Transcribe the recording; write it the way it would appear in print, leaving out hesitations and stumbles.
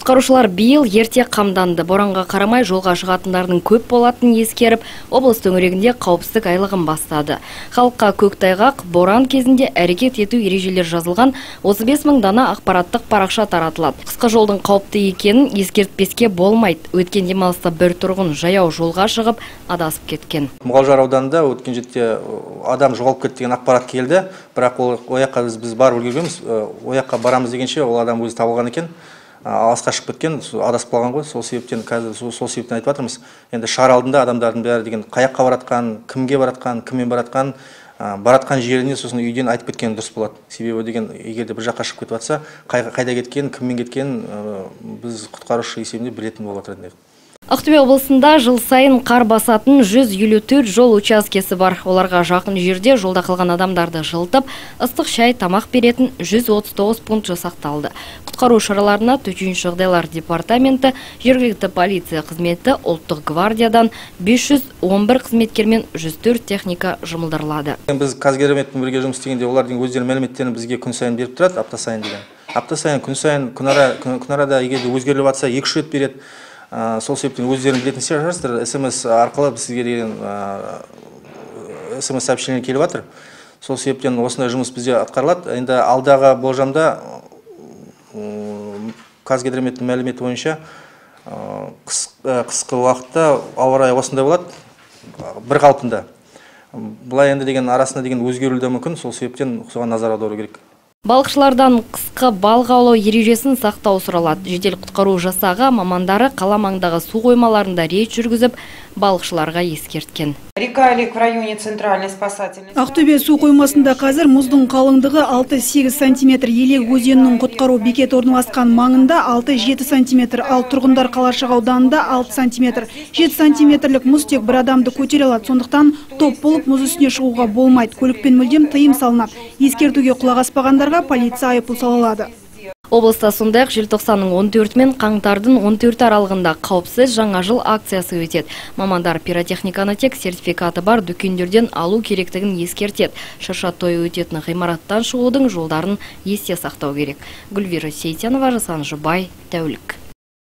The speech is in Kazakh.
Құтқарушылар биыл ерте қамданды. Боранға қарамай жолға шығатындардың көп болатынын ескеріп, облыс төңірегінде қауіпсіздік айлығын бастады. Халыққа көктайғақ, боран кезінде әрекет ету ережелері жазылған 35 мың дана ақпараттық парақша таратылады. Қысқы жолдың қауіпті екенін ескертпеске болмайды. Өткен демалыста бір тұрғын жаяу жолға шығып, адасып кеткен. Мұғалжар ауданында өткен жетте адам жоғалып кетті деген ақпарат келді, бірақ ол ояққа біз барып үлгергенбіз, ояққа барамыз дегенше ол адам өзі табылған екен. Алысқа шығып кеткен, адасып қалған ғой. Сол себептен қазір сол себептен айтып жатырмыз. Енді шығар алдында адамдардың бәрі деген қаяққа баратқан, кімге баратқан, кіммен баратқан, баратқан жеріне сосын үйден айтып кеткен дұрыс болады. Себебі деген егер де бір жаққа шығып кетіп жатса, қайда кеткен, кіммен кеткен, біз құтқарушы есебінде білетін болып жатыр. Ақтөбе облысында жыл сайын қар басатын 154 жол учаскесі бар. Оларға жақын жерде жолда қалған адамдарды жылытып, ыстық шай, тамақ беретін 139 пункт жасақталды. Құтқару шараларына төтенше жағдайлар департаменті, жергілікті полиция қызметі, ұлттық гвардиядан 511 қызметкер мен 104 техника жұмылдырылады. Біз Қазгидрометпен бірге жұмыс істегенде олардың өздерінің мәліметтерін бізге күн сайын беріп тұрады, апта сайын деген. Апта сайын, күн сайын, күн арада егер де өзгеріліп жатса, 2-3 рет береді. Сол себептен өздерің білетін шығарсыздар, СМС арқылы бізге деген СМС сообщение келіп жатыр. Сол себептен осындай жұмыс бізде атқарылады. Енді алдағы болжамда Қазгидрометтің мәліметі бойынша қысқы уақытта ауа райы осындай болады, бір қалпында. Былай енді деген арасында деген өзгеруі де мүмкін, сол себептен соған назар аудару керек. Балықшылардан қысқы балық аулау ережесін сақтау сұралады. Жедел құтқару жасағы мамандары қала маңындағы су қоймаларында рейд жүргізіп, балықшыларға ескерткен. Река Илек в районе центральной спасательной. Ақтөбе су қоймасында қазір мұздың қалыңдығы 6-8 сантиметр, Елек өзенінің құтқару бекеті орналасқан маңында 6-7 сантиметр, ал тұрғындар қалашық ауданында 6 сантиметр. 7 сантиметрлік мұз тек бір адамды көтере алады, сондықтан топ болып мұз үстіне шығуға болмайды. Көлікпен мүлдем тыйым салынады. Ескертуге құлақ аспағандарға полиция айыппұл сала алады. Облыста сондай-ақ желтоқсанның 14 мен қаңтардың 14 аралығында қауіпсіз жаңа жыл акциясы өтеді. Мамандар пиротехниканы тек сертификаты бар дүкендерден алу керектігін ескертеді. Шырша тойы өтетін ғимараттан шығудың жолдарын есте сақтау керек. Гүлвира Сейтенова, Жасан Жұбай, Тәулік.